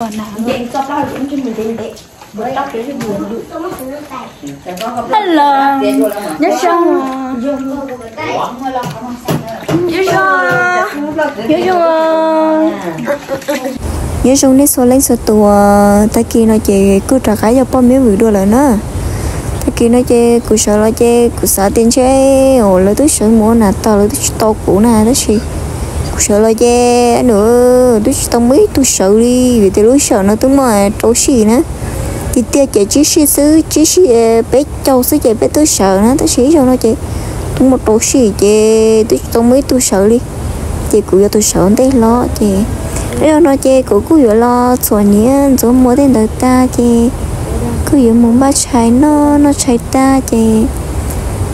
Hello, nyob zoo. Nyob zoo. Nyob zoo. Nyob zoo nej txhua leej txhua tus. Tag kis no ces kuj rov qab yog poj miab vwm dua lawm na. Tag kis no ces kuv sawv los ces kuv xav tias ntshe lawv twb sawv mus ua nas tag lawv twb tsis tau kuv na, tab sis kuv sawv los ces nws twb tsis tau muaj ib tug sawv li, vim tias lub sij hawm no twb muaj rau sij na. Tiag tiag ces tsib sij xwb, tsib sij peb caug xwb ces peb twb sawv na, tab sis ib zaug no ces twb muaj rau sij ces twb tsis tau muaj ib tug sawv li. Ces kuv yog tus sawv ntej hlo ces ib zaug no ces kuv kuj yuav los txhuam hniav ntxuav muag tej ntawd tag ces kuj yuav mus npaj tshais noj, noj tshais tag ces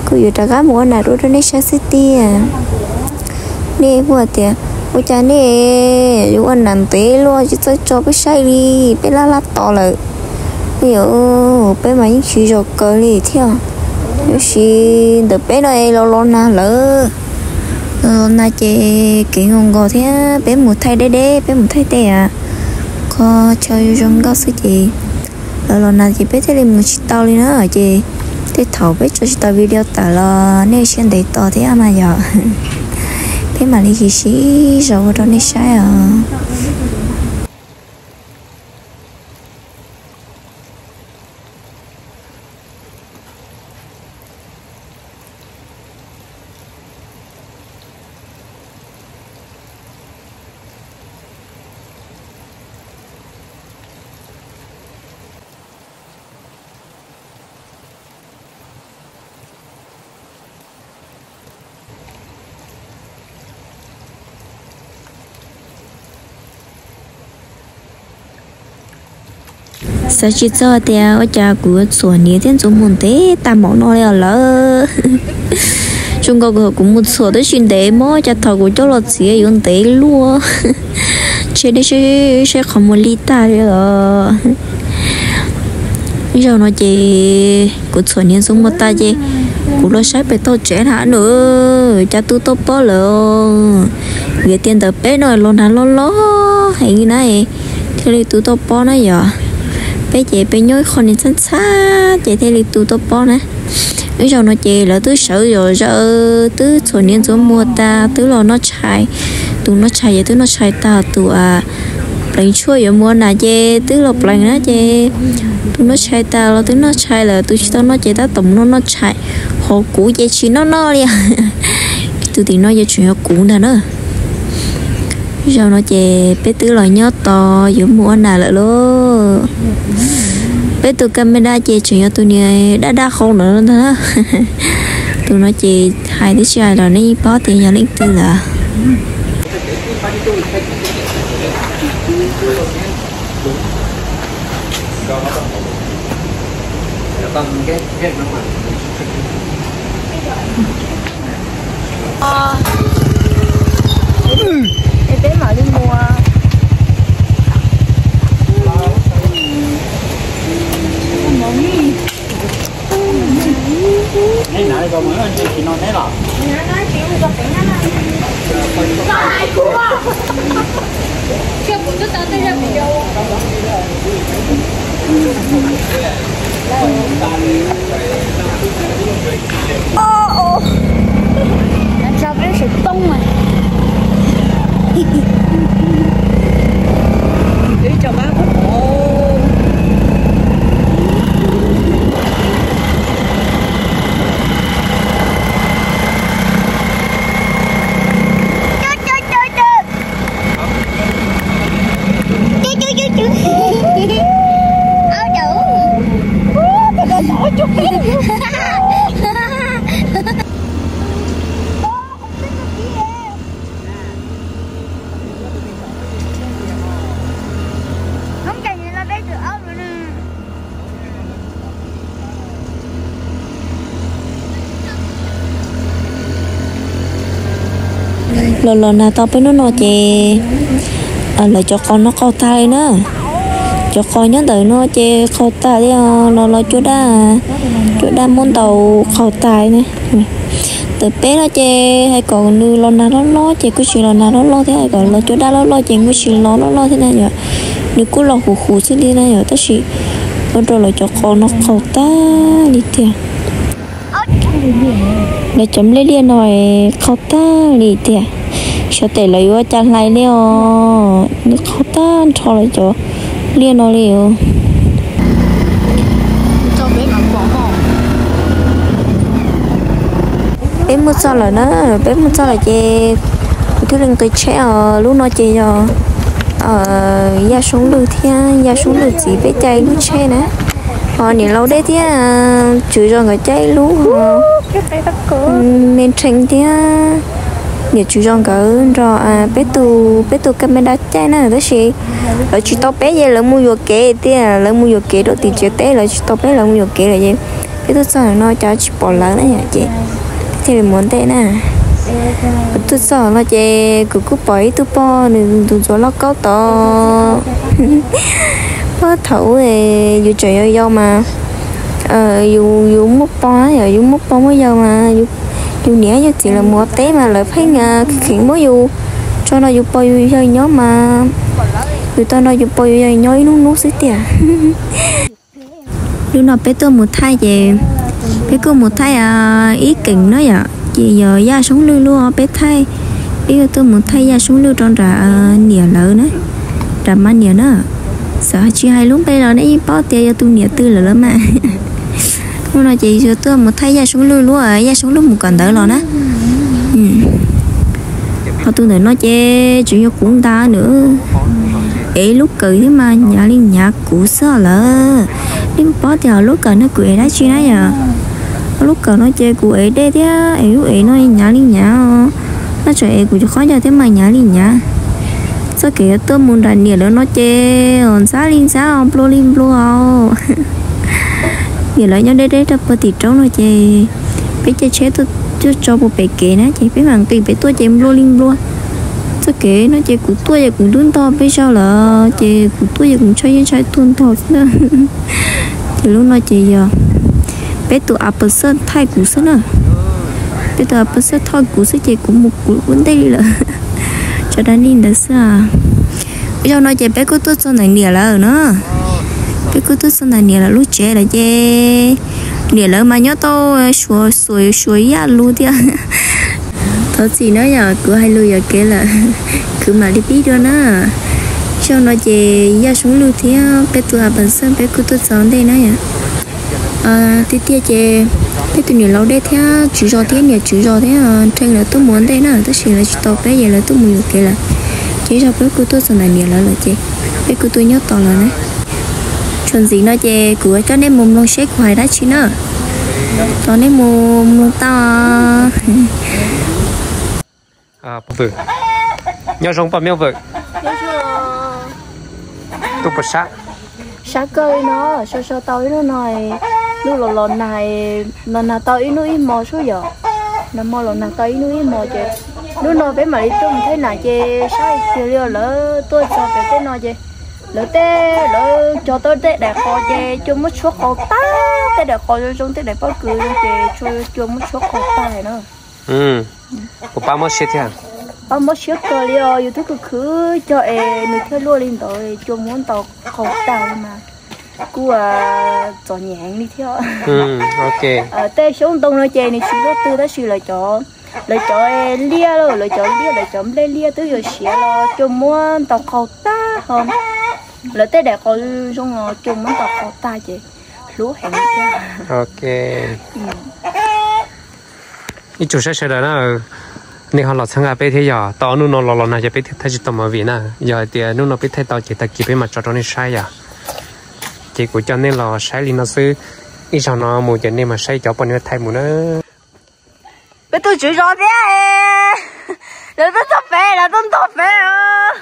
kuj yuav rov qab mus ua nas dua rau nej saib xwb tiag. Nej puas tias ua cas nej yuav ua nas ntev luaj tsis txawj tso peb saib li, peb laj laj tos lawm. Yog peb mas yeej tsis zoo kawg li thiab. Tab sis ntawm peb no es los los nag lawm. Los los nag ces kev zoo nkaus thiab peb mus thaij deb deb, peb mus thaij tej qhov chaw zoo nkauj xwb ces los los nag ces peb thiaj li mus tsis tau li na. Ces tej thaum peb tso tsis tau video tawm los nej siab ntev tos thiab mas yog peb mam li siv siv zog ua rau nej saib os. Xav tsis txog tias ua cas kuv yuav txhuam hniav thiab ntxuav muag ntev tag npaum no li os lawm. Zoo nkaus kuv mus txhuam tab sis ntev mob cas thaum kuv coj los txiav yuav ntev luaj. Ntshe nej saib qhov muag li tag li os. Zaum no ces kuv txhuam hniav ntxuav muag tag ces kuv los saib pem toj tsev na nws cas tu toj pob lawm. Vim tias ntawm peb no los nag loj loj heev na, thiaj li tu toj pob na yom. Peb ces peb nyob ib qho niag ntxhab ntxhab ces thiaj li tu toj pob na. Ib zaug no ces lawv twb sawv zom zaws twb txhuam hniav ntxuav muag tag twb los noj tshais. Tus noj tshais ces twb noj tshais tag, tus pleev tshuaj yuav mus ua nas ces twb los pleev na ces tus noj tshais tag los twb noj tshais lawm, tus tsis tau noj ces tab tom mus noj noj tshais. Ho kuv ces tsis noj noj li. Tus tim no yuav tsum yog kuv ntag na. Zaum no ces peb twb los nyob tos yuav mus ua nas lawm lauj. Peb tus camera ces tseem yog tus niag daj daj qau ntawd ntag na. Tus no ces hais twb tsis hais los nej yeej paub tias yog leej twg lawm. Es peb mam li mus. Tso peb sawv poob mas. Ib tsoom mab qub qub. Los los nag tau peb hnub no ces lawv cov qos no qaug tag li na. Cov qos nyob ntawm no ces qaug tag li os, los los cua daj, cua daj muab ntaus qaug tag li na. Ntawm peb no ces hais kom nws los nag loj loj ces kuj tsis los nag loj loj thiab, hais kom los cua daj loj loj ces kuj tsis los loj loj thiab na yom. Nws kuj los huv huv xwb li na yom, tab sis ua rau lawv cov qos no qaug tag li tiag. Lawv cov nplej liaj no qaug tag li tiag. Xyov tes lawv yuav ua cas hlais li os, nws qaug tag nrho lawv cov liaj no li os. Peb mus txog lawm na, peb mus txog lawm ces kuv thiaj li nqis tsheb os. Lub no ces yog Yaj Soob Lwj thiab Yaj Soob Lwj txiv peb caij ib lub tsheb na. Ho niam laus dej thiab tswv zos nkawd caij ib lub, ho me nrhees thiab niam tswv zos nkawd nrog peb tus, peb tus camera caij na, tab sis lawv tsis tau peb ces lawv mus yuam kev tiag, lawv mus yuam kev rau tim tsev teb, lawv tsis tau peb, lawv mus yuam kev lawm ces peb tuaj txog no cas tsis pom lawv na yom, ces thiaj li mus ua ntej na. Kuv tuaj txog no ces kuv kuj pom ib tug pog nws tus ntxuav lauj kaub tod. Pog thaum ub yus tseem yau yau mas yus, yus muaj pog, yus muaj pog muaj yawg mas yus niam yus txiv lawv mus ua teb mas lawv pheej kheev muab yus tso nrog yus pog yus yawg nyob mas yus tau nrog yus pog yus yawg nyob ib hnub hnub xwb tiag. Lub no peb tuaj mus thaij ces peb kuj mus thaij ib keem na yom, ces yog Yaj Soob Lwj lub peb thaij, peb yuav tuaj mus thaij Yaj Soob Lwj rau nram niam lawv na, nram mas niam na. Xav tsis hais lub npe los nej yeej paub tias yog tus niam twg lawm los mas. Hnub no ces yuav tuaj mus thaij Yaj Soob Lwj lub, Yaj Soob Lwj mus kom ntawd los na. Ho tus ntawm no ces tseem yog kuv ntag nws. Ev lub kawm thiab mas hnyav li hnyav kuv xwb lawm. Nej paub tias lub kawm no kuv ev dab tsi na yom? Lub kawm no ces kuv ev dej thiab ev lub ev no hnyav li hnyav os. Noj tseem ev kuv cov khaub ncaws thiab mas hnyav li hnyav. Txoj kev yuav tuaj mus nram niam lawv no ces ntxhab li ntxhab os, nplua li nplua os. Niam lawv nyob deb deb rau puag tim roob no ces peb caij tsheb tuaj tso puag pem kev na ces peb mam nqis pem tuaj ces nplua li nplua. Txoj kev no ces kuv tuaj ces kuv twb ntog peb zaug lawm ces kuv tuaj ces kuv ntshai yeej ntshai tuag ntog xwb na. Ces lub no ces yog peb tus a pa xaj thaij kuv xwb na. Peb tus a pa xaj thaij kuv xwb ces kuv mus kuv ua ntej li lawm. Tso dab neeg ntawd xwb. Zaum no ces peb kuj tuaj txog ntawm niam lawm na. Peb kuj tuaj txog ntawm niam lawv lub tsev lawm ces niam lawv mas nyob tau suav xuav suav yaj lug thiab. Thov txim na yom, kuv hais lus yuam kev lawm, kuv mam li pib dua na. Zaum no ces Yaj Soob Lwj thiab peb tus a pa xaj peb kuj tuaj txog ntej na yom. Tiag tiag ces peb tus niam laus dej thiab tswv zos thiab niam tswv zos thiab nrhees lawv tuaj mus ua ntej na, tab sis lawv tsis tau peb ces lawv tuaj mus yuam kev lawm. Ces zaum peb kuj tuaj txog ntawm niam lawv lawm ces peb kuj tuaj nyob tos lawm na. Txuas ntxiv no ces kuv coj nej mus mloog seb kuv hais dab tsi na. Tos nej mus mloog tau. Nyob zoo poj me vwm. Tuaj puas sab? Sab kawg li no, sau sau tau ib lub no, lub los los nag, los nag tau ib hnub ib hmo xwb yom. Nag hmo los nag tau ib hnub ib hmo ces hnub no peb mam li tuaj mus thaij nas ces sab tiag li os. Lawv tuaj txog pem tej no ces lawv tej, lawv cog tau tej daim qos ces cua muab tshuab qaug tag, tej daim qos zoo zoo tej daim pob kws zoo ces cua muab tshuab qaug tag na. Kuv pab mob siab thiab. Pab mob siab kawg li os, yus twb khwv khwv cog es nws thiaj luaj li ntawd, cua muab ntaus qaug tag li mas kuj txom nyem heev li thiab. Tej xyoob ntoo no ces nws tsis luaj twg tab sis lawv cov, lawv cov liaj, lawv cov liaj, lawv cov nplej liaj twb yuav siav los cua muab ntaus qaug tag ho. Lawv tej daim qos zoo los cua muab ntaus qaug tag ces hlub heev li thiab. Ib tsoom saib sawv daws na, nej ho los txhawb nqa peb thiab yog tau ob hnub no los los nag ces peb thiaj thaij tsis tau movie na. Yog hais tias hnub no peb thaij tau ces tag kis peb mam tso rau nej saib yom. Ces kuv coj nej los saib li no xwb, ib zaug no mus ces nej mam saib cov poj niam thaij mus na. Peb tuaj tswv zos thiab, lawv tuaj txog pem, lawv tuaj ntog pem os.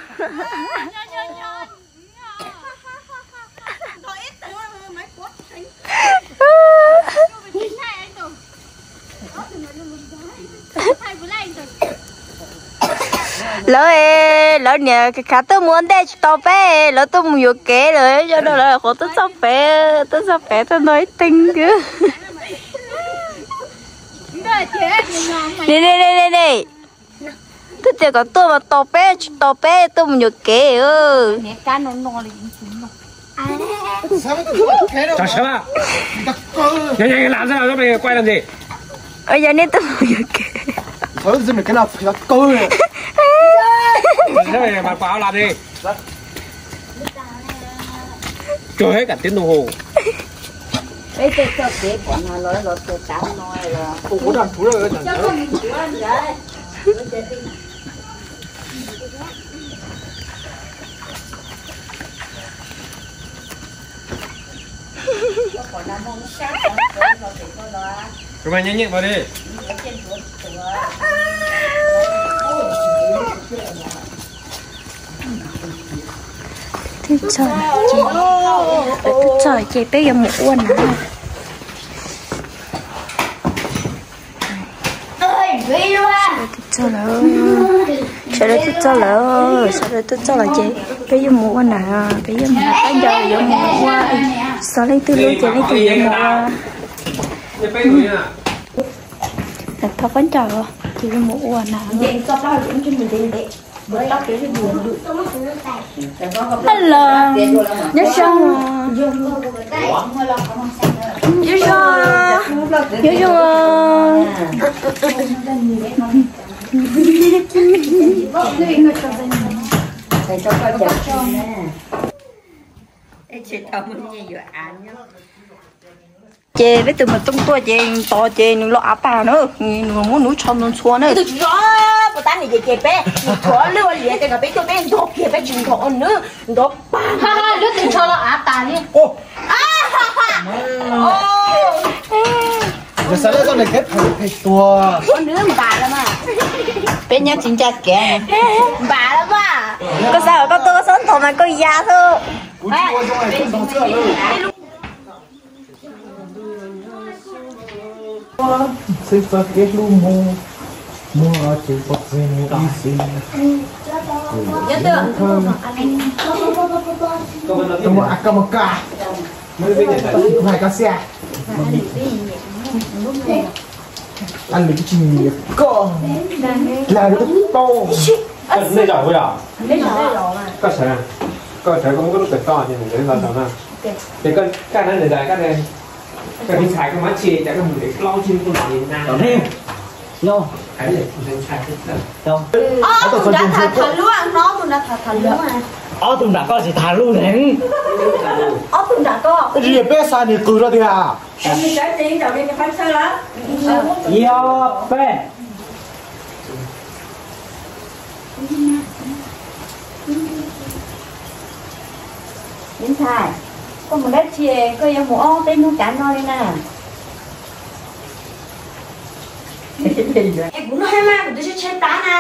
Lawv, lawv niam khav tuaj mus ua ntej tsis tau peb, lawv tuaj mus yuam kev lawm, yog no lawv qhuav tuaj txog pem, tuaj txog pem tuaj ntog ib teeg. Ne ne ne ne ne. Twb tias kom tuaj mas tos peb tsis tos peb, tuaj mus yuam kev. Tso sawv, quay làm gì? Yog nej tuaj mus yuam kev. Trời hết cả tiếng đồng hồ. Tụi mày nhanh nhẹn vào đi. Twb txog, twb txog ces peb yuav mus ua na. Twb txog lawm, sawv daws twb txog lawm, sawv daws twb txog lawm ces peb yuav mus ua na, peb yuav mus qab ncaws yuav mus ua, xav leej twg lub ces leej twg yuav mus ua. Thov qab ncaws ces yuav mus ua na. Hello, nyob zoo, nyob zoo, nyob zoo. Ces peb tus mus tooj tuaj ces tos ces nws los av tag na, nws muab nws tsho ntxhua ntxhua na. Tus tsis zoo, puas tab nim ces ces peb nws tshuav lwj ua liam ces nrog peb tuaj peb ntog kiag peb tsis ntog ua nws ntov pag. Lub tus tsho los av tag li. Xav lawv txoj niag kev phem phem tuag. Peb nyob tsis ncaj kev. Npam lawm mas. Koj xav kom koj tuaj koj txhob ntog mas koj ya xwb. Kuv tsis ua zoo es koj ntog xwb lawm. Xwb txoj kev hlub mus, mus los tsis pom txog mus ib xwb. Koj mus a koj mus koj, kuv hais koj xwb. A lwm tsis nyiam koj, lag lub tau. Nej zaum kuv yog? Koj sawv, koj sawv koj muab koj lub kawm toj ces nws los zaum na. Ces koj, koj na nws daim koj, koj ntxhais koj mab tsi cas koj mus ntev plaub tsib hnub koj los li na. Ob tug nram tham tham lub, ob tug nram tham tham lub. Ob tug nram koj tsis tham lub ne. Ob tug nram koj. Peb xa nws qws rau tiag. Yog peb. Ntxhais, koj mus dab tsi koj yuav mus ob peb hnub kav no li na? Es kuv noj thiab mas kuv twb tshaib tshaib plab na.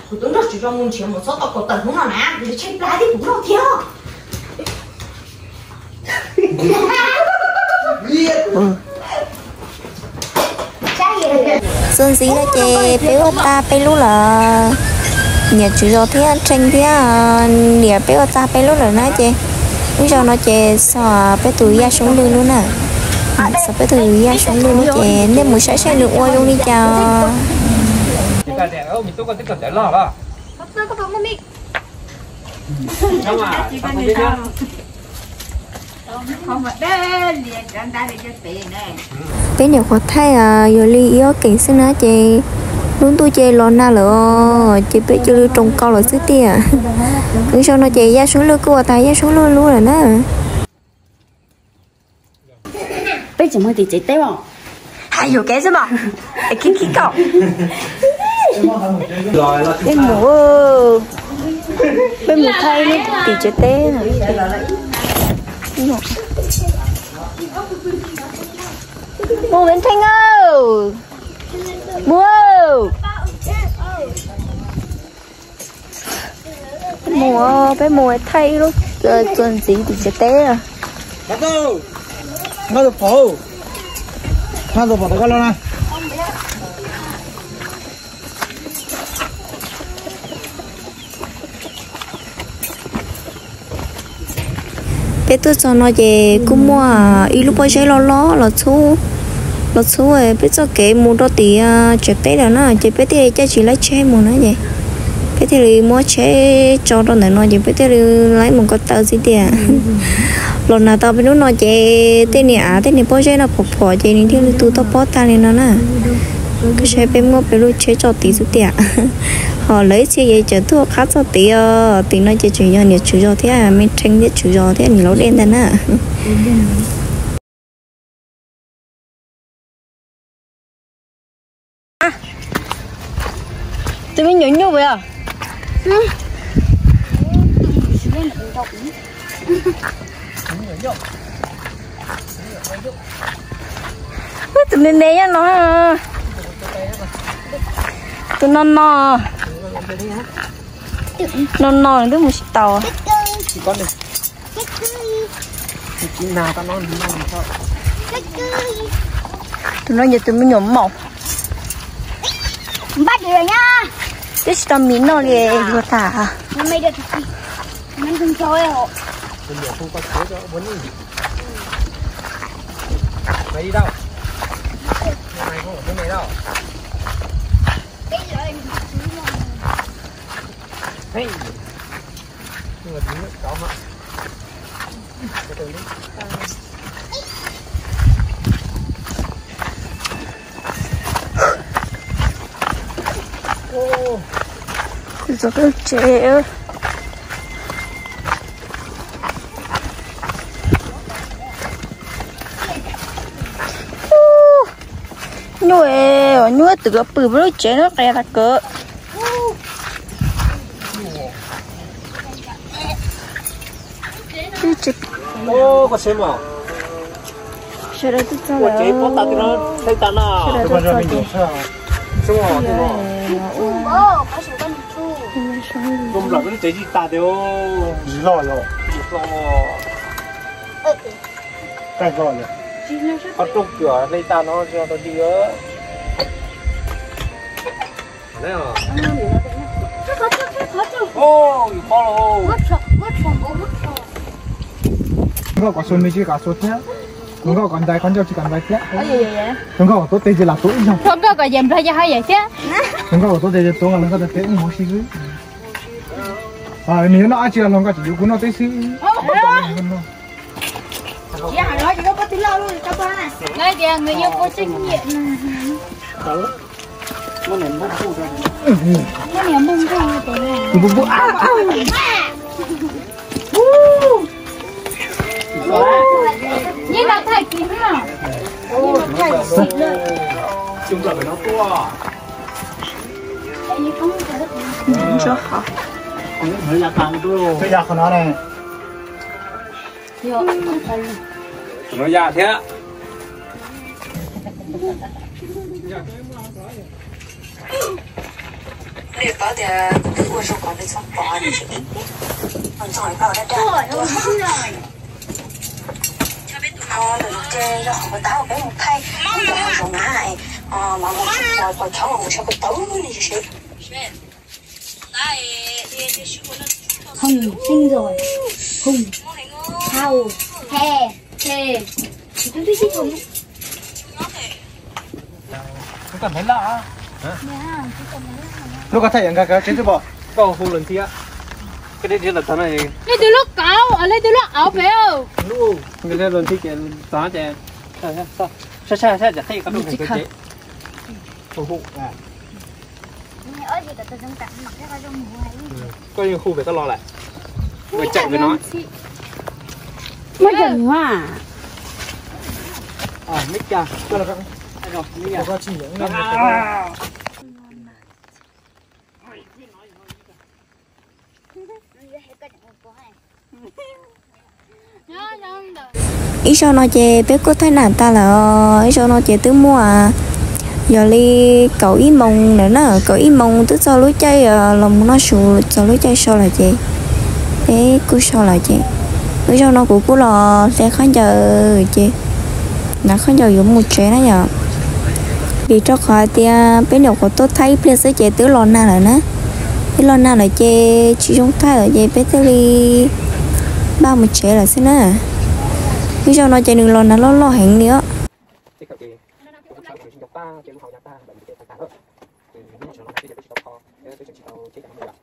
Kuv twb nrog tsis tau mus nrhiav mus txhob tau kaum tawm hnub no na, kuv twb tshaib plab thiab kuv noj thiab. Txuas ntxiv no ces peb ua tag peb lub lawm. Niam tswv zos thiab Rheej thiab niam peb ua tag peb lub lawm na ces lub zos no ces xyov peb tus Yaj Soob Lwj lub na. Xyov peb tus Yaj Soob Lwj lub ces nej mus saib saib nws ua zoo li cas. Peb nyuam qhuav thaij yog li ib ob keem xwb na ces lub ntuj ces los nag lawm os, ces peb cia li roos kaus lawm xwb tiag. Lub zos no ces Yaj Soob Lwj kuj ua tag Yaj Soob Lwj lub lawm na. Peb tseem mus tim tsev teb os. Hais yuam kev xwb mas. Khib khib kaum. Peb mus, peb mus thaij lub tim tsev teb. Mus Viv Theej aw. Mus. Mus, peb mus thaij ib lub txuas ntxiv tim tsev teb. Peb tuaj txog no ces kuj muaj ib lub pob zeb loj loj los txhub, los txhub peb txoj kev mus rau tim tsev teb lawm na ces peb thiaj li caij tsis laib tsheb mus na ces Peb thiaj li muab tsheb tso rau ntawm no ces peb thiaj li laib mus ko taw xwb tiag. Los nag tau peb hnub no ces tej niag av tej niag pob zeb no phom phom ces nws thiaj li tu toj pob tag li no na. Koj saib peb muab peb lub tsheb tso tid xwb tiag. Ho lawv ib txhia ces tseem tuaj qab txog tid os, tim no ces tseem yog niam tswv zos thiab me Rheej thiab tswv zos thiab niam laus dej ntag na. Tus me nyuam nyuj os. Tus me me nyob no. Tus no no. No no nws twb mus tsis tau. Tus no yog tus me nyuam maum. Twb tsis tau mis noj li yuav tag. Kuv txog lub tsev. Nyuj, nyuj twb pw pem lub tsev no qias tas kawg. Sawv daws tuaj txog lawm. Sawv daws tuaj txog ces Nkauj kom xua me tsis kam xua thiab. Nkauj kom ntais qhov ncauj tsis kam ntais thiab. Nkauj kom tuav tes ces lam tuav ib zaug. Nkauj kom yam nplog ces ho yam thiab. Nkauj kom tuav tes ces tuav nkauj tes ib hov si xwb. Nws yuav noj dab tsi los nkauj tsis yuav kuv noj teb xwb. Ntsuab hov. Twb ya qhov no ne. Qhov no ya thiab. Nej paub tias kuv twb ua zoo kom nws txhob pom nws tseem ib teg, nws txog pab dab dab. Ho nws ces yog qhov puas tab peb mus thaij, peb mus hav zoov na, mas mus tsis pom, pom chov mus sab puas tau li seb. Home, sinh rồi. Hùng. Hào. Hè. Thề. Thì tôi thích thích Hùng. Lub ko thaij yam nkag kawg tsev twb pom. Koj hu lawm thiab. Leej twg lub kauv, leej twg lub auv pem. Nkag lub thiab ces txog ces sab sab sab cam qhib qhov rooj nkag kawg ces. Koj yeej hu pem koj los lawm. Ua caum pem no. Muab caum nws a. Ib zaug no ces peb kuj thaij nam tag lawm os. Ib zaug no ces twb muaj yog li kaum ib moos lawm na, kaum ib moos twb txog lub caij los mus noj su, txog lub caij so lawm ces peb kuj so lawm ces. Ib zaug no kuv kuj los hle khaub ncaws ces hnav khaub ncaws yuav mus tsev na yom. Vim rau qhov hais tias peb nyuam qhuav tuaj thaij ib pliag xwb ces twb los nag lawm na. Twb los nag lawm ces tsis zoo thaij lawm ces peb thiaj li npaj mus tsev lawm xwb na. Ib zaug no ces nws los nag loj loj heev li os.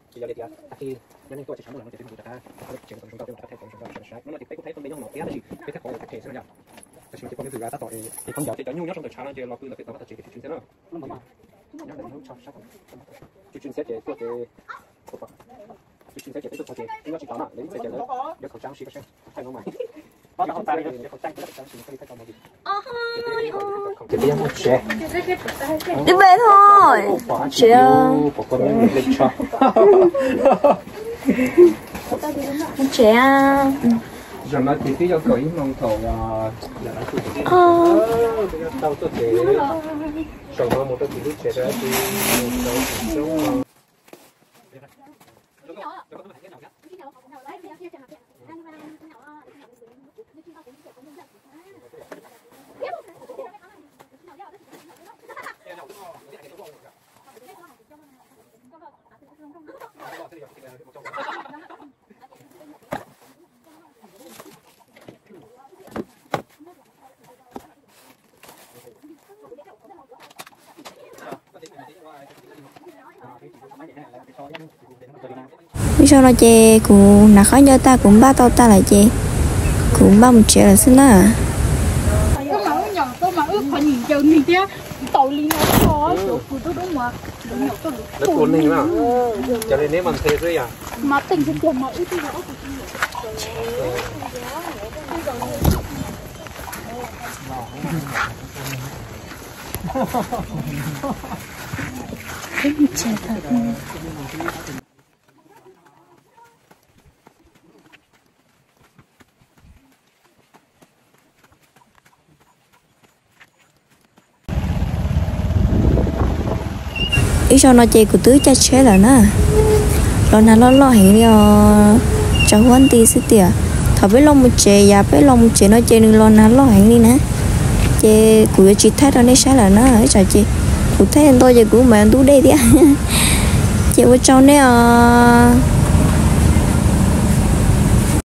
Ces yog li tias tag kis nyob neeg tuaj tsis tshav ntuj los no ces peb mus rau qab tsev kom zoo nkauj, peb mus rau qab teb kom zoo nkauj saib saib. Hnub no ces peb kuj thaij tau me nyuam no thiab tab sis peb thaij qhov phem xwb no yom. Tab sis no ces poj me ntxwv lawv tab tom, peb phooj ywg ces cov nyuj nyob rau ntawm tshav no ces los pw ntawm peb tom qab tom tsev ces tsw tsw ntxhiab na. Tsw tsw ntxhiab ces tuaj ces, tsw tsw ntxhiab ces peb tuaj txog ces peb nyob tsis tau na, lawv ib txhia ces lawv yuav khẩu trang sib koj saib thaij no mas. Ces peb yuav mus tsev. Twb peb tho. Tsev. Mus tsev. Zaum no ces twb yog kaum ib moos thaum tau tuaj ces zaum no mus rau tim lub tsev rau tim zoo. Ib zaug no ces kuv hnav khaub ncaws tag kuv npaj tau tag lawm ces kuv npaj mus tsev lawm xwb na. Ib zaug no ces kuv twb caij tsheb lawm na, los nag loj loj heev li os, tsaus huab nti xwb tiag. Thaum peb los mus tsev, yav peb los mus tsev no ces nws los nag loj heev li na. Ces kuv yuav tsis thaij rau nej saib lawm na, ib tsam ces kuv thaij ntau ces kuv mam ntub dej thiab. Ces ua tsaug nej os.